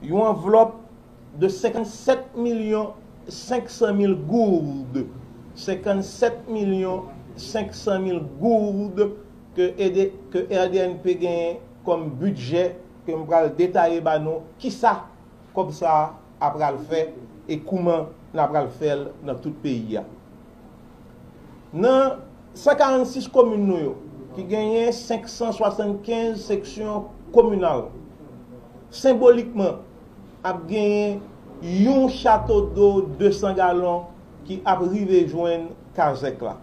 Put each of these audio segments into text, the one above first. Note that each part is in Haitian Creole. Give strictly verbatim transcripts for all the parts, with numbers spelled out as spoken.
yon anvlòp de senkanntsèt milyon senk san mil goud, senkanntsèt milyon senk san mil goud ke, ede, ke R D N P genyen kòm bidjè, ke m pral detaye ba nou kisa kòb sa a pral fè e kouman n a pral fè l nan tout peyi a. Nan san karannsis komin nou yo, ki genyen senk san swasannkenz seksyon kominal, senbolikman, ap genyen yon chato do de san galon ki ap rive jwenn kazèk la.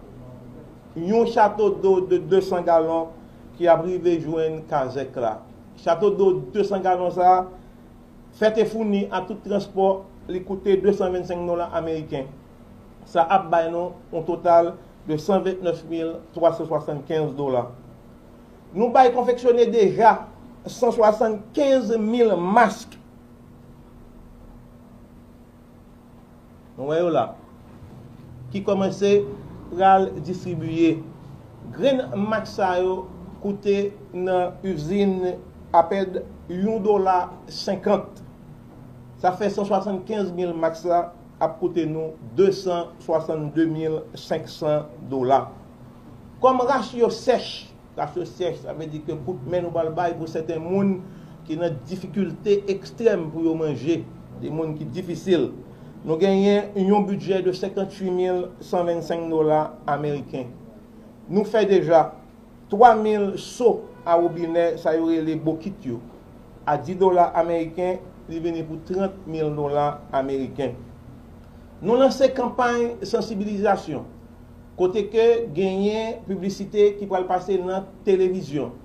Yon chato do de de san galon ki ap rive jwenn kazèk la. Chato do de san galon sa a, fè te founi a tout transpò, li koute de san vennsenk dola ameriken. Sa ap bay nou yon total de san vennèf mil twa san swasannkenz dola. Nou bay konfeksyone deja san swasannkenz mil mask. Nou wè yo la. Ki kòmanse pral distribiye. Grenn mask sa yo koute nan izin apèn yon dola senkant. Sa fè san swasannkenz mil mask la ap koute nou de san swasannde mil senk san dola. Kòm rasyon sèch, rasyon sèch, sa vle di ke kout men nou pral bay pou sèten moun ki nan difikilte ekstrèm pou yo manje, de moun ki difisil. Nou genyen yon bidjè de senkantuit mil san vennsenk dola ameriken. Nou fè deja twa mil so a wobinè, sa yo rele bokit yo. A dis dola ameriken, li vini pou trant mil dola ameriken. Nou lanse kanpay sansibilizasyon, kote ke genyen piblisite ki pral pase nan televizyon.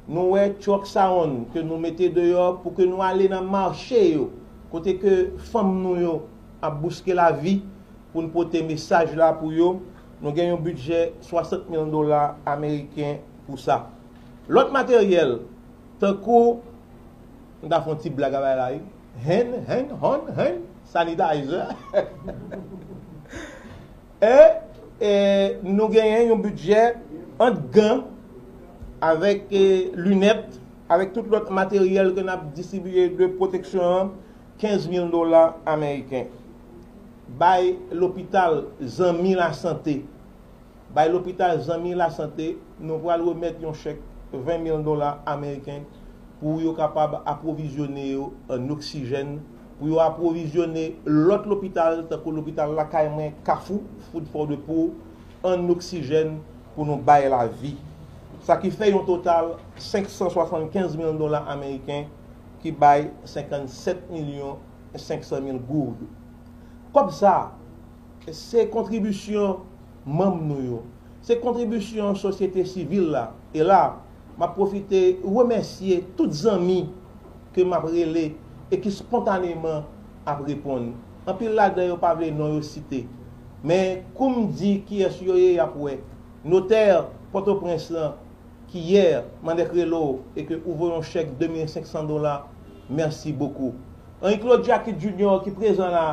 Nou wè truck sound ke nou mete deyò pou ke nou ale nan mache yo, kote ke fanm nou yo ap bouske lavi, pou n pote mesaj la pou yo. Nou gen yon bidjè swasant mil dola ameriken pou sa. Lòt materyèl, tankou, m ta fè yon ti blag avè la, wi. Hand, hand, hand, hand sanitizer. E, e nou genyen yon bidjè ant gan avèk, e, linèt, avèk tout lòt materyèl ke n ap distribiye de pwoteksyon an, kenz mil dola ameriken. Bay lopital Zanmi Lasante. Bay lopital Zanmi Lasante, nou pral remèt yon chèk ven mil dola ameriken pou yo kapab apwovizyone yo an oksijèn, pou yo apwovizyone lòt lopital, tankou lopital lakay mwen, Kafou, Food for the Poor, an oksijèn pou nou bay lavi. Sa ki fè yon total senk san swasannkenz mil dola ameriken ki bay senkannsèt milyon senk san mil goud. Kòb sa a, se kontribisyon manm nou yo. Se kontribisyon sosyete sivil la. E la, m ap pwofite remèsye tout zanmi ke m ap rele e ki spontaneman ap reponn. Anpil ladan yo pa vle non yo site. Men kou m di kiyès yo ye, y ap wè. Notè Pòtoprens lan, ki yè, m annik rele w e ke ou voye yon chèk de mil senk san dola, mèsi bokou. Henri Claude Jacquit Junior ki prezan la,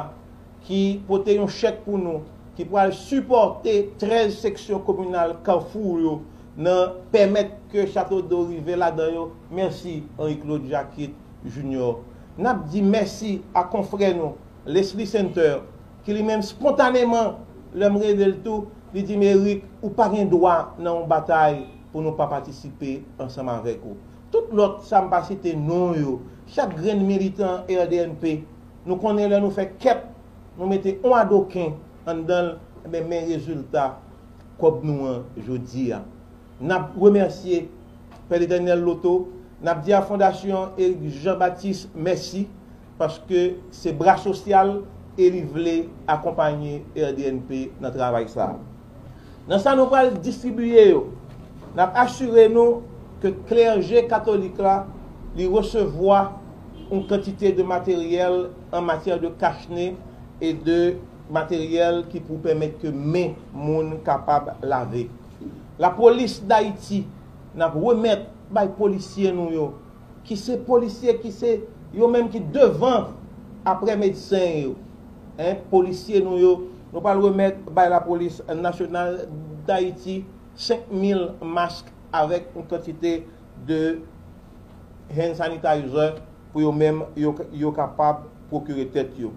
ki pote yon chèk pou nou, ki pral sipòte trèz seksyon kominal Kafou yo nan pèmèt ke Chato Do rive ladan yo. Mèsi, Henri Claude Jacquit Junior. N ap di mèsi a konfrè nou, Leslie Center, ki li menm spontaneman, lè m rele l tou, li di m, Eric, ou pa gen dwa nan yon batay pou nou pa patisipe ansanm avèk ou. Tout lòt sa m pa site non yo, chak grenn militan R D N P, nou konnen lè nou fè kèp, nou mete yon adoken anndan l, enben men rezilta kòb nou an jodi a. N ap remèsye Pè Letènèl Loto, n ap di a Fondasyon Eric Jean Baptiste mèsi, paske se bra sosyal e li vle akonpanye R D N P nan travay sa a. Nan sa nou pral distribiye yo, n ap asire nou ke klèje katolik la, li resevwa yon kantite de materyèl an matyè de kachne e de materyèl ki pou pèmèt ke men moun kapab lave. Lapolis Dayiti, n ap remèt bay polisye nou yo, ki se polisye ki se yo menm ki devan, aprè medsen yo. Hein, polisye nou yo, nou pral remèt bay Lapolis Nasyonal Dayiti senk mil mask avèk yon kantite de hand sanitizer pou yo menm yo, yo kapab pwokire tèt yo.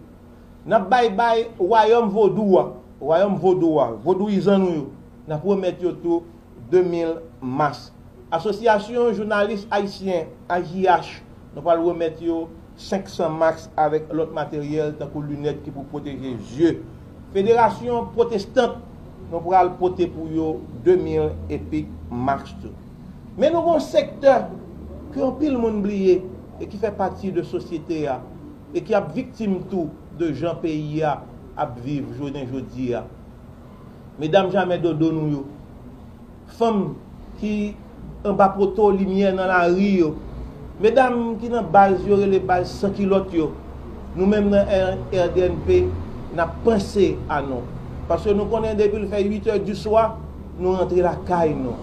N ap bay bay wayòm vodou a, wayòm vodou a, vodouyizan nou yo, n ap remèt yo tou de mil mask. Asosyasyon Jounalis Ayisyen, A J H, nou pral remèt yo senk san mask avèk lòt materyèl tankou linèt ki pou pwoteje zye. Federasyon Pwotestant, nou pral pote pou yo de mil epik mask tou. Men nou gon sektè ke anpil moun bliye e ki fè pati de sosyete a e ki ap viktim tou de jan peyi a ap viv jounen jodi a. Medam jamè dodo nou yo, fanm ki anba poto limyè nan lari yo, medam ki nan baz yo rele baz san kilòt yo, nou menm nan R D N P, n ap panse a nou. Paske nou konnen depi l fè uit è di swa, nou rantre lakay nou.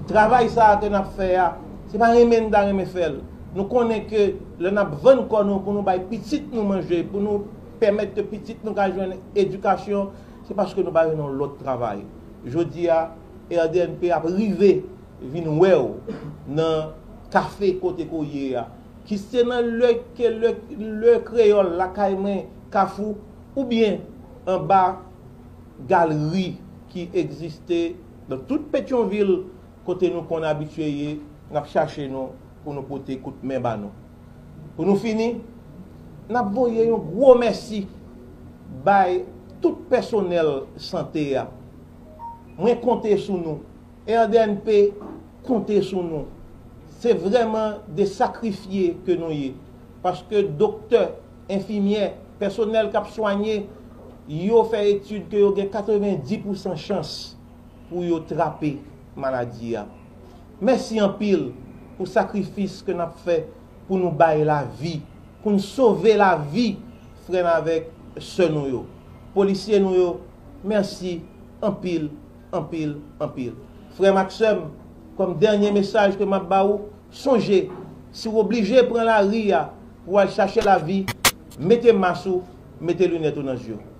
Travay sa a ke n ap fè a, se pa renmen n ta renmen fè l. Nou konnen ke lè n ap vann kò nou pou nou bay pitit nou manje, pou nou pèmèt ke pitit nou ka jwenn edikasyon, se paske nou pa jwenn yon lòt travay. Jodi a, R D N P ap rive vin wè w nan kafe kote ke w ye a, ki se nan le, ke le, le kreyòl lakay mwen, Kafou, oubyen anba galri ki egziste nan tout Petyonvil, kote nou konn abitye ye, n ap chache nou pou nou pote kout men ba nou. Pou nou fini, n ap voye yon gwo mèsi bay tout pèsonèl sante a. Mwen konte sou nou. R D N P konte sou nou. Se vrèman de sakrifye ke nou ye. Paske doktè, enfimyè, pèsonèl k ap swanye, yo fè etid ke yo gen katrevenndis pousan chans pou yo trape maladi a. Mèsi anpil pou sakrifis ke n ap fè pou nou bay lavi, pou n sove lavi frè n avèk sè nou yo. Polisye nou yo, mèsi anpil, anpil, anpil. Frè m ak sè m, kòm dènye mesaj ke m ap ba ou, sonje, si w oblije pran lari a pou w al chache lavi, mete mas ou, mete linèt ou nan je w.